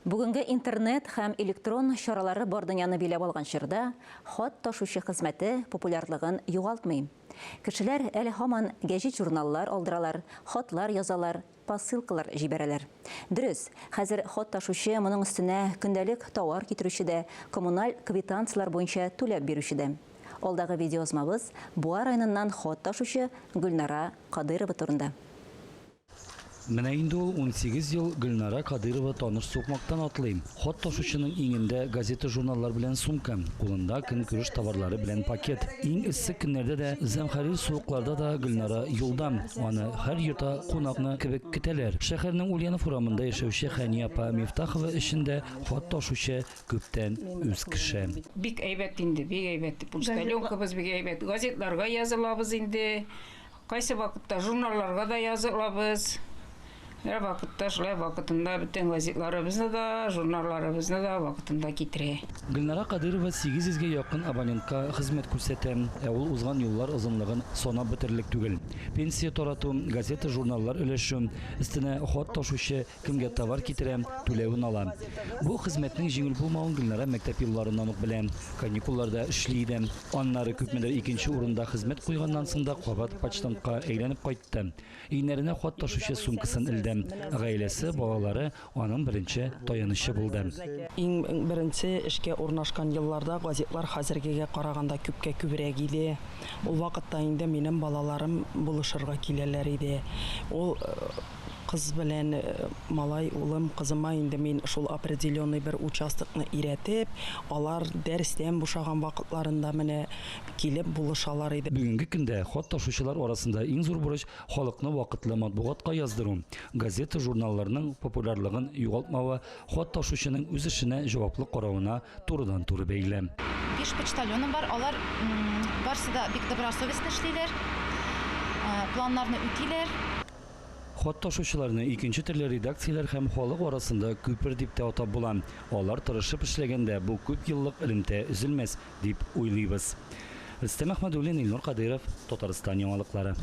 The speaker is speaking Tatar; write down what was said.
Бүгенге интернет һәм электрон чаралары бар дөньяны биләп алган чорда хат ташучы хезмәте популярлыгын югалтмый. Кешеләр әле һаман гәҗит-журналлар алдыралар, хатлар язалар, посылкалар җибәрәләр. Дөрес, хәзер хат ташучы моның өстенә көндәлек тауар китерүче дә, коммуналь квитанцияләр буенча түләп бирүче дә. Алдагы видеоязмабыз Буа районыннан хат ташучы Гөлнара Кадыйрова турында. Менә инде ул 18 ел Гөлнара Кадыйрова таныш сукмактан атлый. Хат ташучының иңендә газета-журналлар белән сумка, кулында көнкүреш товарлары белән пакет. Иң эссе көннәрдә дә, зәмхәрир суыкларда да Гөлнара юлда. Аны һәр йортта кунакны кебек көтәләр. Шәһәрнең Ульянов урамында яшәүче Хәния апа Мифтахова өчен дә хат ташучы күптән үз кеше. Бик әйбәт инде, бик әйбәт. Почтальонкабыз бик әйбәт. Газетларга язылабыз инде. Кайсы вакытта журналларга да язылабыз. Һәр вакытта шулай вакытында бөтен газетларыбызны да, журналларыбызны да вакытында китерә. Гөлнара Кадыйрова 800 гә якын абонентка хезмәт күрсәтә. Ә ул узган юллар озынлыгын санап бетерерлек түгел. Пенсия тарату, газета-журналлар өләшү, өстенә хат ташучы Кемгә товар китерә, түләвен ала. Бу хезмәтнең җиңел булмавын Гөлнара мәктәп елларыннан ук белә. Каникулларда эшли иде. Аннары күпмедер икенче урында хезмәт куйганнан соң да кабат почтамтка әйләнеп кайтты. Иңнәренә хат ташучы сумкасын элде. Гаиләсе, балалары аның беренче таянычы булды. Иң беренче эшкә урнашкан елларда газетлар хәзергегә караганда күпкә күбрәк иде. Ул вакытта инде минем балаларым булышырга киләләр иде. Ул Кыз белән малай, улым, кызыма инде мин шул определенный бер участокны өйрәтеп, алар дәрестән бушаган вакытларында менә килеп булышалар иде. Бүгенге көндә хат ташучылар арасында иң зур бурыч, халыкны вакытлы матбугатка яздыру. Газета-журналларның популярлыгын югалтмавы хат ташучының үз эшенә җаваплы каравына турыдан-туры бәйле. Биш почтальоным бар, алар барсы да бик добросовестно эшлиләр, планнарны үтиләр. Хат ташучыларны икенче төрле редакцияләр һәм халык арасында күпер дип тә атап була. Алар тырышып эшләгәндә бу күп еллык элемтә өзелмәс, дип уйлыйбыз. Рөстәм Әхмәдуллин, Илнур Кадыйров, Татарстан яңалыклары.